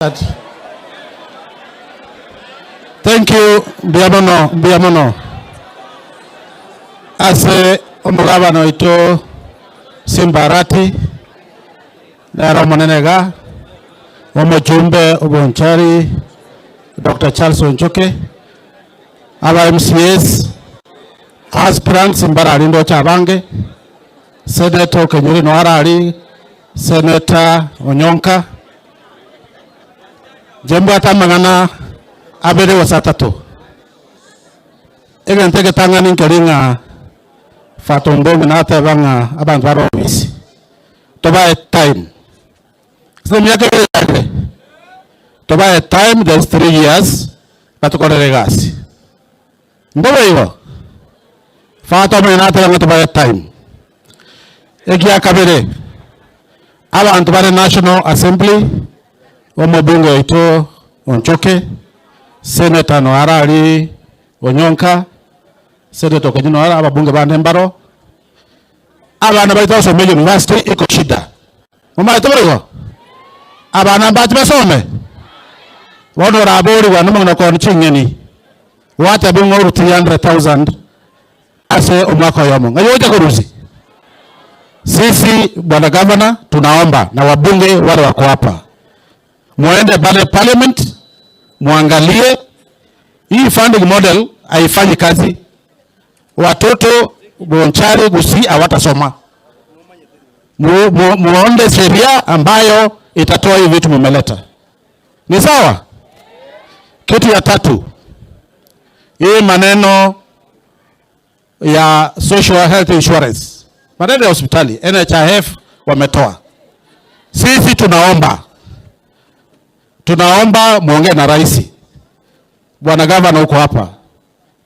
That. Thank you, mbuya mono, mbuya mono. Ase omogabana oito Simba Arati, nere omonene iga, omochumbe obonchari Dr. Charles Onchoke, aba MCAs, aspirants mbarari ndoche abange, Senator Okenyuri no arari, Senator Onyonka, inche mbwate amang'ana abere gose atato. Egento egetang'ani nkeri ng'a Father Ombongi nateba ng'a abanto bare obisi tobae time. Ase emiaka ebere yarire, tobae time there is 3 years batokorere egasi. Mbobe igo? Father omonyene nateba ng'a tobae time. Egia kabere, abanto bare National Assembly, omobunge oito Onchoke, Senator no arari Onyonka, Senator Okenye no ara ababunge bande mbaro, abana baito basome university iko shida. Momaete boigo? Abana mbache basome? Bono oraborigwa nomong'ina okoonia ching'eni, gwateba ng'a oru 300,000 ase omwaka oyomo. Ng'ai ogocha korusia? Sisi bwana governor, tunaomba na wabunge wale wako hapa, muende pale parliament muangalie hii funding model haifanyi kazi. Watoto Bonchari Gusii hawatasoma. Muonde sheria ambayo itatoa hii vitu mumeleta. Ni sawa? Kitu ya tatu, hii maneno ya social health insurance, maneno ya hospitali NHIF wametoa. Sisi tunaomba muongee na rais. Bwana gavana huko hapa,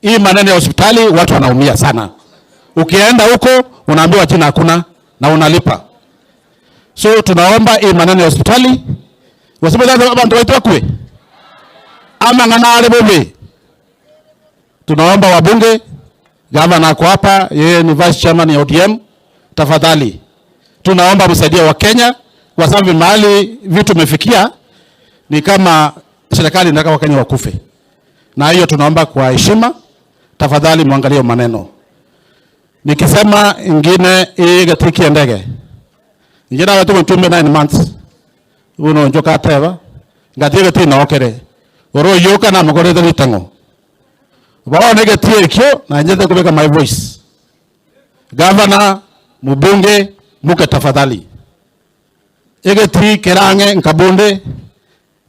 hii maneno ya hospitali watu wanaumia sana. Ukienda huko unaambiwa jina hakuna na unalipa. So tunaomba hii maneno ya hospitali wasema abantu baitwa kwe ama ng'ana ale bobe. Tunaomba wabunge, gavana ako hapa, yeye ni vice chairman ya ODM. Tafadhali tunaomba msaidie Wakenya kwa sababu mahali vitu imefikia ni kama serikali inataka Wakenya wakufe, na hiyo tunaomba kwa heshima, tafadhali mwangalie maneno. Nikisema ingine hii gatiki ya ndege ingine watu mtume 9 months uno njoka teba ngatie gati nokere oro yoka na mukorete bitango bao negetie ekio na njete kubeka my voice. Governor, mubunge muke tafadhali egeti kerange nkabunde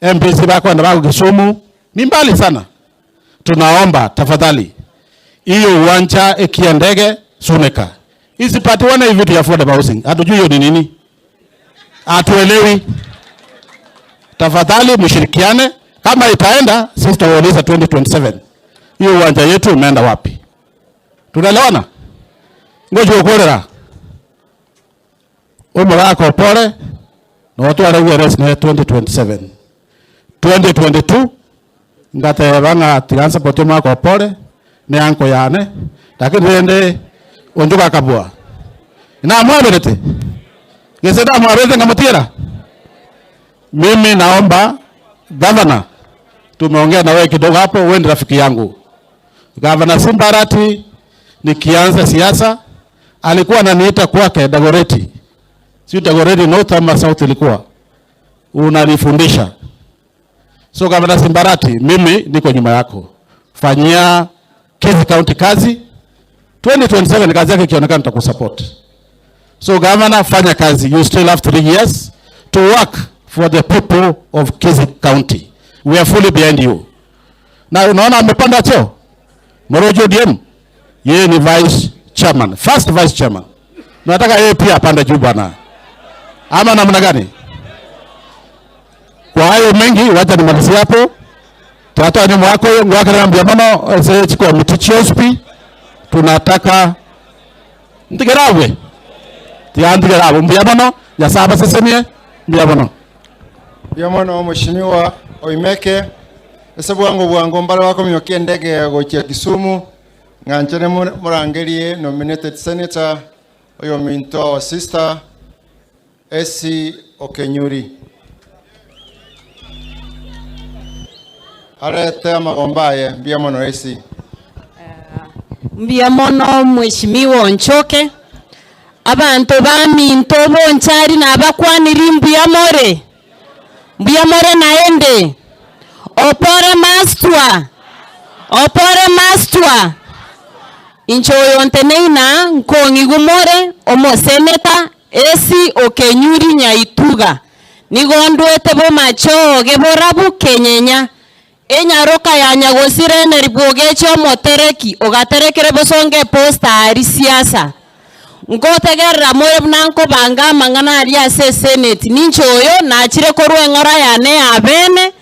MPC bakwenda bako Kisumu ni mbali sana. Tunaomba tafadhali hiyo uwanja ekia ndege Suneka isipatiwane hivi vitu ya affordable housing, hatujui hiyo ni nini, hatuelewi. Tafadhali mshirikiane, kama itaenda sisi tutawauliza 2027 hiyo uwanja yetu imeenda wapi? Tunaelewana? Ngoja ukorera umurako pole na watu wale race na 2027 2022 ngateba ng'a tigansa potio mwako pole ne anko yane lakini rende onjuka kabwa na mwaberete gese da mwaberete ngamutiera. Mimi naomba governor, tumeongea na wewe kidogo hapo, wewe ni rafiki yangu. Governor Simba Arati, nikianza siasa alikuwa ananiita kwake Dagoretti, si Dagoretti North ama South, ilikuwa unanifundisha. So Governor Simba Arati, mimi niko nyuma yako, fanyia Kisii County kazi. 2027 kazi yake ikionekana nitakusupport. So governor, fanya kazi. You still have 3 years to work for the people of Kisii County. We are fully behind you. Na unaona amepanda cheo Morojo ODM, yeye ni vice chairman, first vice chairman. Nataka yeye pia apande juu bwana, ama namna gani? Kwa hayo mengi, wacha nimalizie hapo. Tata ni mwako ngwakira mbia mono se chiko mitichiospi tunataka ntigerabwe tiantigerabwe mbia mono nyasaba sesemie mbia mono. Mbia mono mheshimiwa Oimeke ase bwango bwango mbare bakomiokia endege gochia Kisumu ng'anchane murangerie nominated senator oyo minto our sister Essie Okenyuri. Arete amagomba aye mbuya mono Raisi. Mbuya mono Mheshimiwa Onchoke, abanto baminto bonchari nabakwaniri mbuya more, mbuya more naende, opore mastwa, opore mastwa, inche oyo nteneina nkong'igwa more omoseneta Esi Okenyuri Nyaituga, nigo ndwete bomachoge borabu kenyenya. Enyaroka ya nyagosira Henry Bwogeche omotereki ogaterekire bosongo eposta aria siasa. Nkotegerera more buna nkobanga amang'ana aria ase eseneti. Ninche oyo nachire korwa eng'ora yane ya bene.